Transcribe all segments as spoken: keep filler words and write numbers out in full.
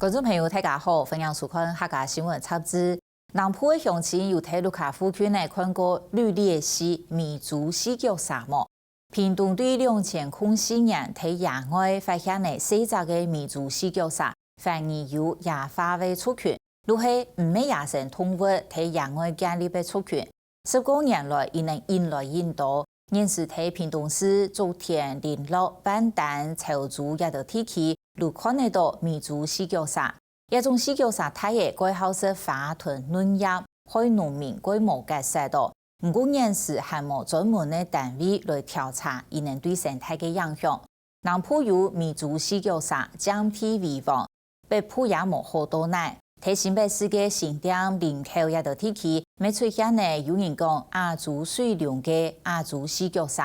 觀眾朋友，大家好，歡迎收看客家新聞雜誌。南部个鄉親有在六甲附近仔看過綠鬣蜥、美洲四腳蛇無？屏東對兩千空四年在野外發現了細隻个美洲四腳蛇，懷疑有野化个族群，就係毋係野生動物，在野外建立个族群。 十過年來，佢等引來引到，現時在屏東市竹田、麟洛、萬丹、潮州這兜地區，都看得到美洲四腳蛇。這種四腳蛇大仔蓋好食花同嫩葉，害農民蓋無結煞哦。毋過現時還無專門个單位來調查佢等對生態个影響。 南部有美洲四腳蛇佔地為王，北部也無好到哪。在新北市个新店、林口這兜地區，乜出現了有人講亞洲水龍个亞洲四腳蛇。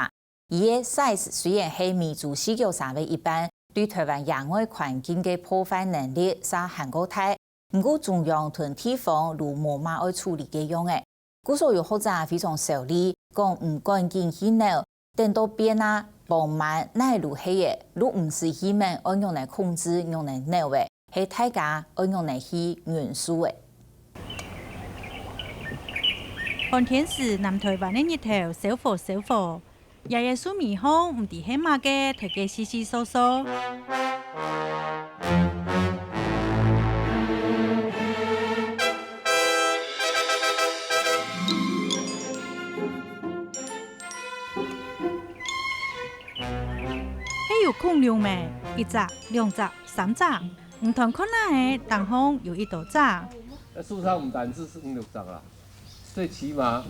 佢个size雖然係美洲四腳蛇个一半，對臺灣野外環境个破壞能力嗄還過大，毋過中央同地方都無麼愛處理个樣仔。 故所有學者非常愁慮，講毋趕緊去扭，等到變啊，放慢哪路係仔，就毋使去問愛仰仔控制、仰仔扭仔，係大家愛仰仔去忍受仔。寒天時，南臺灣个日頭燒火燒火， 爺爺樹尾項毋知係麼个，在該窸窸窣窣。係有恐龍咩？一隻、兩隻、三隻，毋斷看哪仔，頂項有一多隻。那樹上毋單止是五六隻啦，最起碼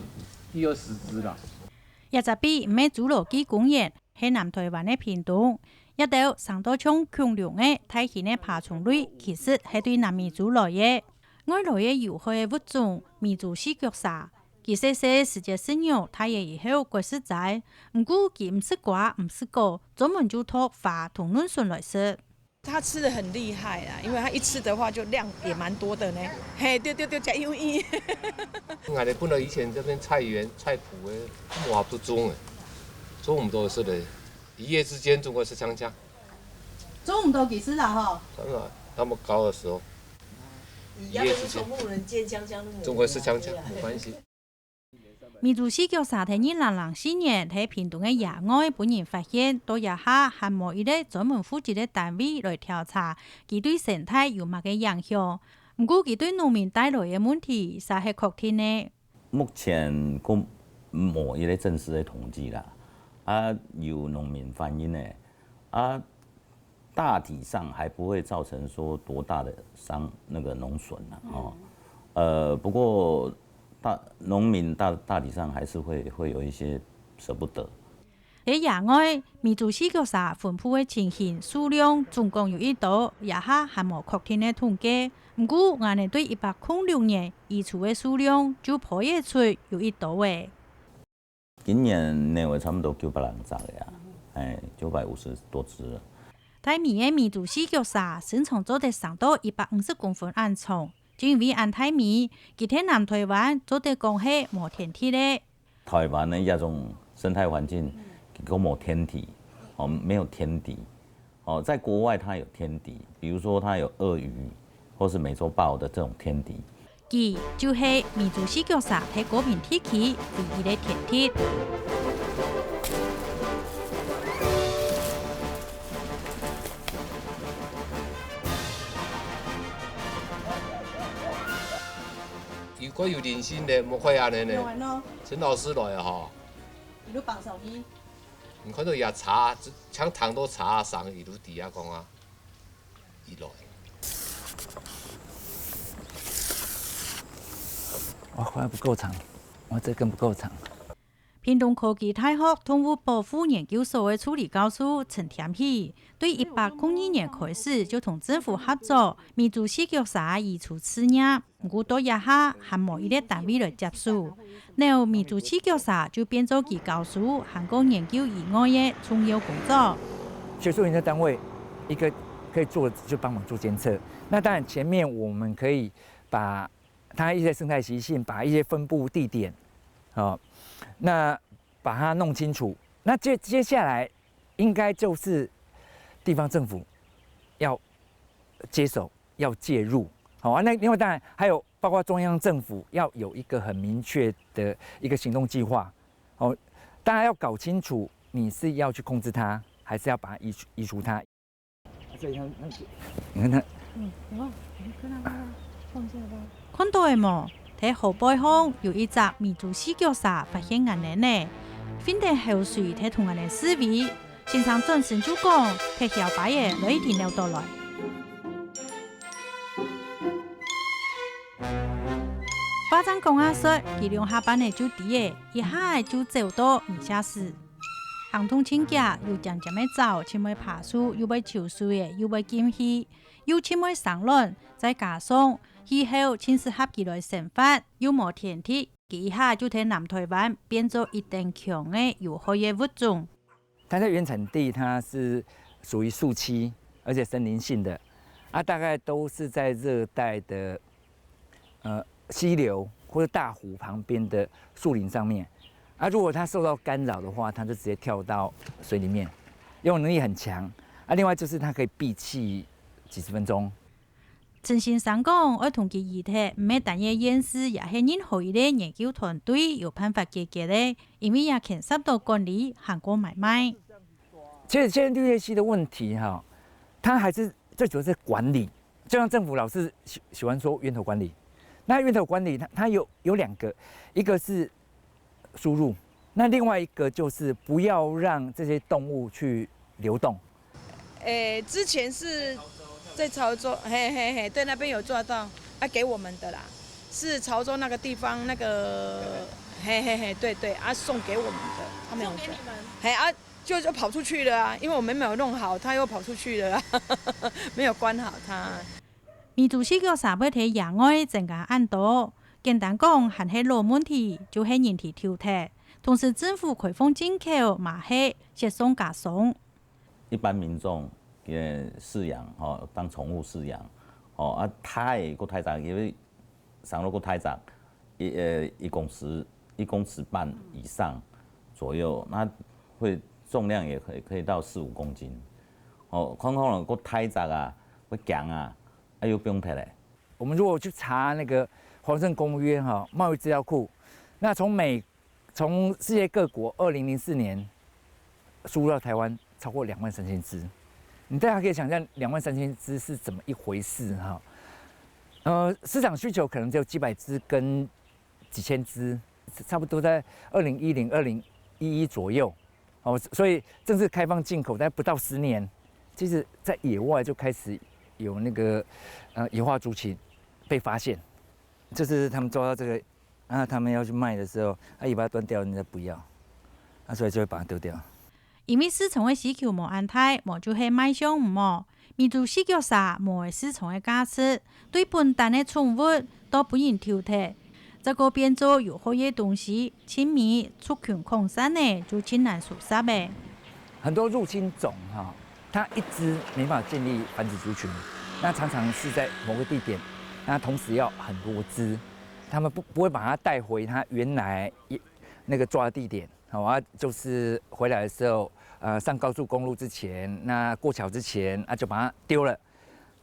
一二十隻啦。 這隻位毋係侏羅紀公園，係南臺灣个屏東。這兜生到像恐龍个大型个爬蟲類，其實係對南美洲來个。外來个有害个物種，美洲四腳蛇，佢細細時節食肉，大了以後蓋食齋。毋過佢毋食瓜毋食果，專門就擇花同嫩筍來食。 它吃得很厲害啦，因為它一吃的話就量也蠻多的呢。嘿，對對對，加油一。俺本來以前這片菜園、菜圃个，哇，都種欸，種毋到食个，一夜之間種个十強強。種毋到幾時啦吼？當然，那麼高的時候，一夜之間，種个十強強，沒關係。 美洲四腳蛇在二零零四年在屏東个野外分人發現，到這下還無一個專門負責个單位來調查，佢對生態有麼个影響。毋過，佢對農民帶來个問題，嗄係確定个。目前還無一個正式个統計啦，啊，有農民反映个，啊， 大體上還不會造成說多大的傷，那個農損啊，哦。呃，不過大，農民大，大體上還是會，會有一些捨不得。在野外，美洲四腳蛇分布个情形、數量總共有幾多，這下還無確定个統計。毋過，𠊎等對一百空六年移除个數量就推得出有幾多了。 今年扭个差不多九百零隻个啊，哎，九百五十多隻了。大尾个美洲四腳蛇，身長做得生到一百五十公分恁長，就因為恁大尾，佢在南臺灣做得講係無天敵个。臺灣个這種生態環境，佢講無天敵，哦，沒有天敵。 哦，在國外它有天敵，比如說它有鱷魚或是美洲豹的這種天敵。佢就係美洲四腳蛇在高屏地區唯一个天敵。有夠有靈性个，莫怪恁樣呢。有啊喏。陳老師來啊吼。一路幫手呢。 你看到這柴，像聽到柴聲，一路底下講啊，一路。我還不夠長，我這根不夠長。屏東科技大學動物保護研究所个助理教授陳添喜，對一百空二年開始就同政府合作，美洲四腳蛇移除試驗。 毋過到這下還無一個單位來接手。扭美洲四腳蛇就變做佢教書還過研究以外个重要工作。學術研究單位一個可以做的就幫忙做監測。那當然前面我們可以把它一些生態習性，把一些分布地點，哦，那把它弄清楚。那接，接下來應該就是地方政府要接手，要介入。好啊，那另外当然还有包括中央政府要有一个很明确的一个行动计划。哦，大家要搞清楚，你是要去控制它，还是要把它移除移除它？所以它，它，你看它，嗯，有啊，你看到那个放假包。看到个無？在河背項有一隻美洲四腳蛇發現𠊎等呢，掞等口水在同𠊎等示威。先生轉身就講：「忒囂俳仔，來一定撈到來。」話正講啊煞，佢兩下半仔就知仔，一下仔就走到泥下室。行動盡遽，又尖尖个爪，盡會爬樹，又會泅水仔，又會沁氣，又盡會生卵，再加上氣候盡適合佢來生活，又無天敵，佢一下就在南臺灣變做一等強个有害个物種。它在原產地它是属于樹栖，而且森林性的，啊，大概都是在热带的，呃，溪流或者大湖旁边的树林上面。啊，如果它受到干扰的话，它就直接跳到水里面，游泳能力很强。啊，另外就是它可以闭气几十分钟。陳先生講，愛同佢移忒，毋係單一縣市，也係任何一个研究團隊有辦法解決个，因為也牽涉到管理，還過買賣。其实现在绿鬣蜥的问题哈，它还是最主要是管理，就像政府老是喜喜欢说源头管理，那源头管理它它有有两个，一个是输入，那另外一个就是不要让这些动物去流动。诶，之前是在潮州，嘿嘿嘿，对，那边有抓到，啊，给我们的啦，是潮州那个地方那个，嘿嘿嘿，对对，啊，送给我们的，他们有抓，嘿啊，就就跑出去了啊，因为我们没有弄好，他又跑出去了啊，没有关好他。美洲四腳蛇會在野外增加恁多，簡單講還係老問題，就係人類丟忒。同時政府開放進口嘛係雪上加霜。一般民众个飼养吼，当宠物饲养吼，啊，大个个大只，因为生到个大只，一呃一公尺一公尺半以上左右，那会重量也可以可以到四五公斤。哦，看看个大只啊，会强啊，啊又不用提嘞。我们如果去查那个黄圣公约哈贸易资料库，那从美从世界各国二零零四年输入到台湾超过两万三千只，你大家可以想象两万三千只是怎么一回事哈。呃，市场需求可能只有几百只跟几千只，差不多在二零一零、二零一一左右。哦，所以正式开放进口，但不到十年，其实在野外就开始有那个呃野化族群被发现，就是他们抓到这个，啊，他们要去卖的时候，啊，尾巴断掉，人家不要，啊，所以就会把它丢掉。因為市場个需求無恁大，無就係賣相毋好。美洲四腳蛇無个市場个價值，對本旦个寵物都分人丟忒，再過變做有害个東西，盡尾族群擴散呢，就盡難收煞了。很多入侵种哈，它一只没办法建立繁殖族群，那常常是在某个地点，那同时要很多只，他们不不会把它带回它原来一那个抓的地点。 好啊，就是回来的时候，呃，上高速公路之前，那过桥之前，啊，就把它丢了。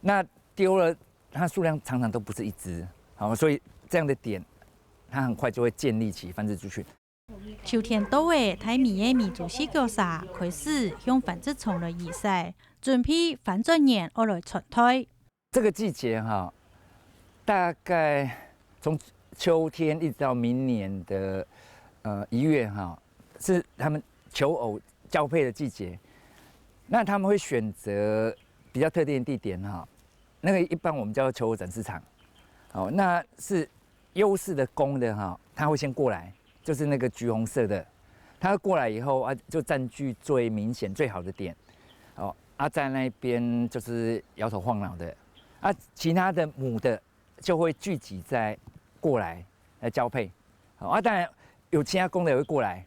那丢了，它数量常常都不是一只，好，所以这样的点，它很快就会建立起繁殖族群。秋天到了，大尾个美洲四腳蛇開始向繁殖場來移徙，準備翻轉年愛來傳代。这个季节哈，大概从秋天一直到明年的呃一月哈，是他们求偶交配的季节。那他们会选择比较特定的地点哈，那个一般我们叫求偶展示场。哦，那是优势的公的哈，它会先过来，就是那个橘红色的，它过来以后啊，就占据最明显、最好的点。哦，啊，在那边就是摇头晃脑的，啊，其他的母的就会聚集在过来来交配。好，啊，当然有其他公的也会过来。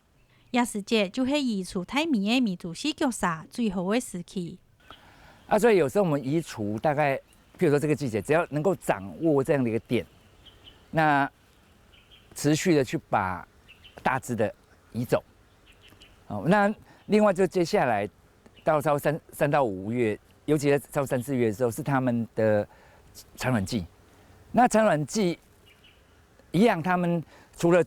這時節就係移除大尾个美洲四腳蛇最好个時期。啊，所以有时候我们移除大概，譬如说这个季节，只要能够掌握这样的一个点，那持续的去把大只的移走。哦，那另外就接下来到差不多三三到五月，尤其在差不多三四月的时候，是他们的产卵季。那产卵季一样，他们除了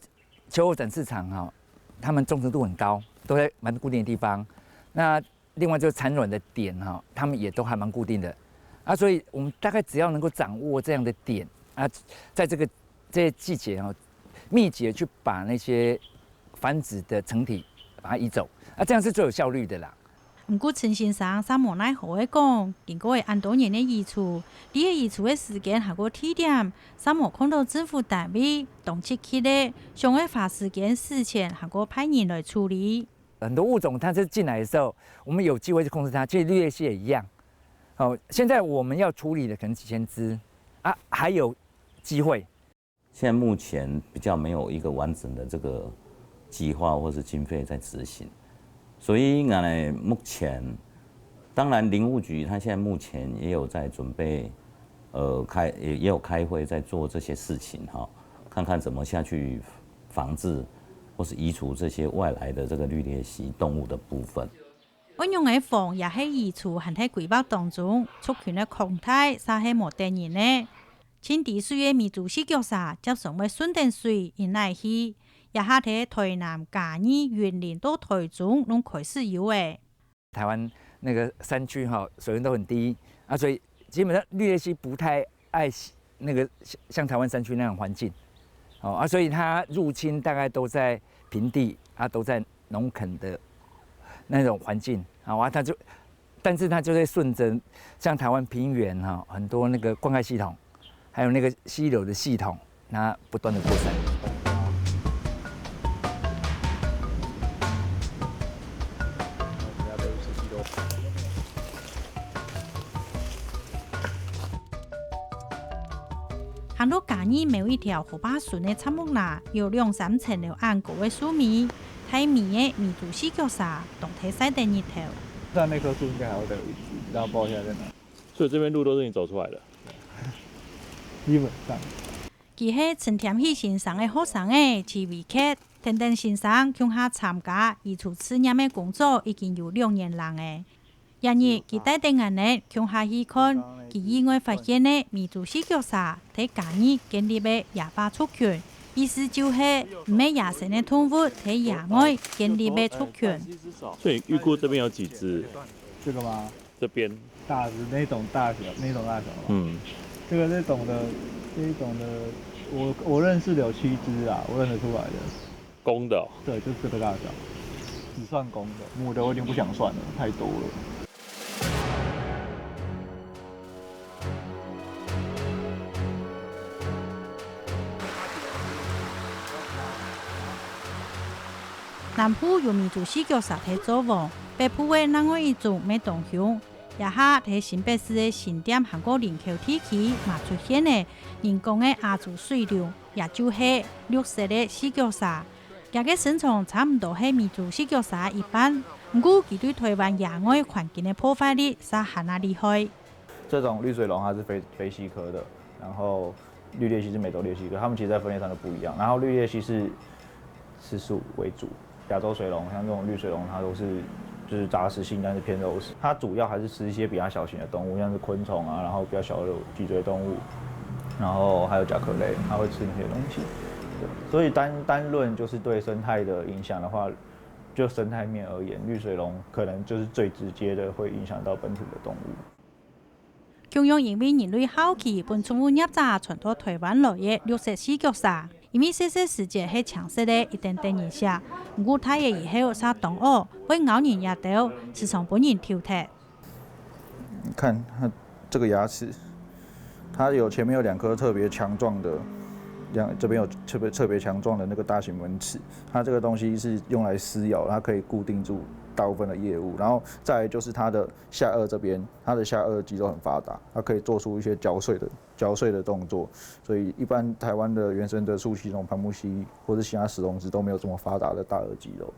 求偶展示场哈，他们忠诚度很高，都在蛮固定的地方。那另外就是产卵的点哈，他们也都还蛮固定的啊，所以我们大概只要能够掌握这样的点啊，在这个这些季节哈，密集的去把那些繁殖的成体把它移走，啊，这样是最有效率的啦。毋過陳先生煞無奈何个講，經過恁多年个移除，這个移除个時間還過地點，煞無看到政府單位當積極个，想愛花時間、使錢還過派人來處理。很多物种它是进来的时候，我们有机会去控制它，其实绿鬣蜥也一样。哦，现在我们要处理的可能几千只啊，还有机会。现在目前比较没有一个完整的这个计划或是经费在执行，所以呢，目前当然林务局它现在目前也有在准备，呃，开也也有开会在做这些事情哈，看看怎么下去防治或是移除这些外来的这个绿鬣蜥动物的部分。愛仰仔防也係移除還在規劃當中，族群个擴大煞係無得人呢。 浸在水个美洲四腳蛇，接上會順等水引來去，這下在台南、嘉義、雲林到台中攏開始有了。台湾那个山区哈，水溫都很低啊，所以基本上绿鬣蜥不太爱那个像台湾山区那种环境，哦啊，所以它入侵大概都在平地啊，都在农垦的那种环境啊，啊，它就，但是它就会顺着像台湾平原哈，很多那个灌溉系统，还有那个溪流的系统，那不断的扩散。行到嘉義某一條河壩脣个雜木林，有兩三層樓恁高个樹尾，大尾个美洲四腳蛇當在晒等日頭。但那棵树应该还要再有一只，然后不知道现在在哪。所以这边路都是你走出来的。基本上，佢係陳添喜先生个學生仔徐維傑，跈等先生共下參加移除試驗个工作已經有兩年零了。 這日，佢帶等𠊎等共下去看佢意外發現个美洲四腳蛇在嘉義建立个野化族群，意思就係毋係野生个動物在野外建立个族群。所以預估這邊有幾隻？这个吗？這邊，大只那种大小，那种大小吗？嗯，这个这种的，这一种的，我我认识的有七只啊，我认得出来的。公的哦。对，就是这个大小，只算公的，母的我已经不想算了，太多了。南部有美洲四腳蛇在做王，北部个另外一種乜當兇。這下在新北市个新店還過林口地區嘛出現了人講个亞洲水龍，也就係綠色个四腳蛇。 佢个身長差毋多係美洲四腳蛇一半，毋過佢對台灣野外環境个破壞力煞還較厲害。这种绿水龙它是飞飞蜥科的，然后绿鬣蜥是美洲鬣蜥科，它们其实在分类上就不一样。然后绿鬣蜥是吃素为主，亚洲水龙像这种绿水龙，它都是就是杂食性，但是偏肉食。它主要还是吃一些比较小型的动物，像是昆虫啊，然后比较小的脊椎动物，然后还有甲壳类，它会吃那些东西。对，所以单单论就是对生态的影响的话，就生态面而言，绿水龙可能就是最直接的会影响到本土的动物。共樣因為人類好奇，分寵物業者傳到台灣來个綠色四腳蛇。因為細細時節係青色个，一等得人惜，毋過大了以後煞當惡，會咬人這兜，時常分人丟忒。你看它这个牙齿，它有前面有两颗特别强壮的，两这边有特别特别强壮的那个大型门齿，它这个东西是用来撕咬，它可以固定住大部分的猎物，然后再来就是它的下颚这边，它的下颚肌肉很发达，它可以做出一些嚼碎的嚼碎的动作，所以一般台湾的原生的树栖龙、攀木蜥或是其他石龙子都没有这么发达的大颚肌肉。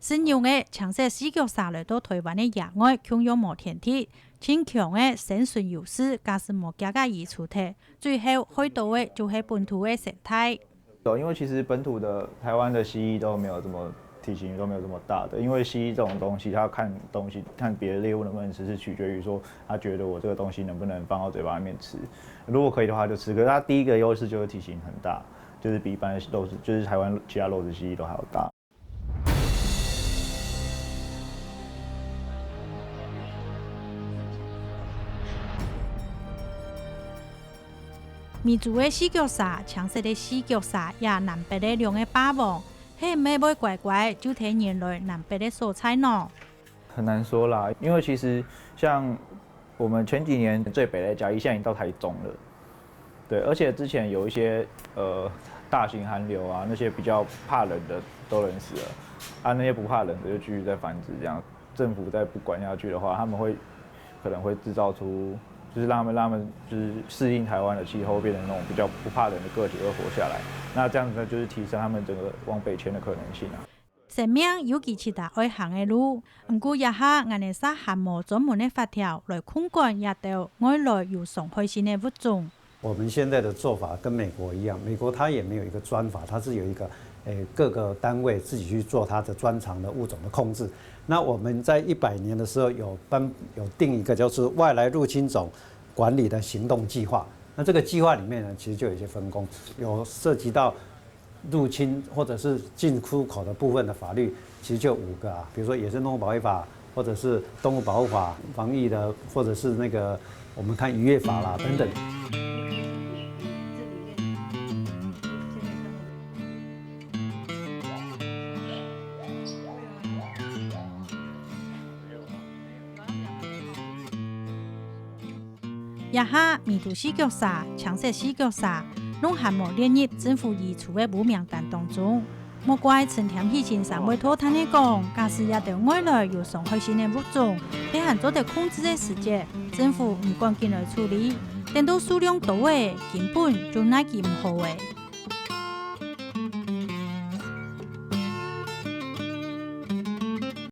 新種个青色四腳蛇來到台灣个野外，共樣無天敵，盡強个生存優勢，假使無遽遽移除忒，最後害到个就係本土个生態。对，因为其实本土的台湾的蜥蜴都没有这么体型都没有这么大的，因为蜥蜴这种东西，它看东西看别的猎物能不能吃，是取决于说它觉得我这个东西能不能放到嘴巴里面吃。如果可以的话就吃，可是它第一个优势就是体型很大，就是比一般的肉食，就是台湾其他肉食蜥蜴都还要大。美洲个四腳蛇、青色个四腳蛇，也南北个兩个霸王，係毋係會乖乖就跈人來南北个所在呢？很难说啦，因为其实像我们前几年最北的嘉义，现在已经到台中了。对，而且之前有一些呃大型寒流啊，那些比较怕冷的都冷死了，啊那些不怕冷的就继续在繁殖，这样政府再不管下去的话，他们会可能会制造出，就是让他们让他们就是适应台湾的气候，变成那种比较不怕冷的个体会活下来。那这样子呢，就是提升他们整个往北迁的可能性啊。生命有佢自家愛行个路，毋過這下𠊎等煞還無專門个法條來控管這兜外來有傷害性个物種。我们现在的做法跟美国一样，美国它也没有一个专法，它是有一个诶各个单位自己去做它的专长的物种的控制。那我们在一百年的时候有颁有定一个就是外来入侵种管理的行动计划。那这个计划里面呢，其实就有一些分工，有涉及到入侵或者是进出口的部分的法律，其实就五个啊，比如说野生动物保育法，或者是动物保护法、防疫的，或者是那个我们看渔业法啦等等。這下美洲四腳蛇、青色四腳蛇，攏還無列入政府移除个烏名單當中。莫怪陳添喜先生會大膽个講，假使這兜外來有傷害性个物種，係還做得控制个時節，政府毋趕緊來處理，等到數量多咧，根本就奈佢毋何咧。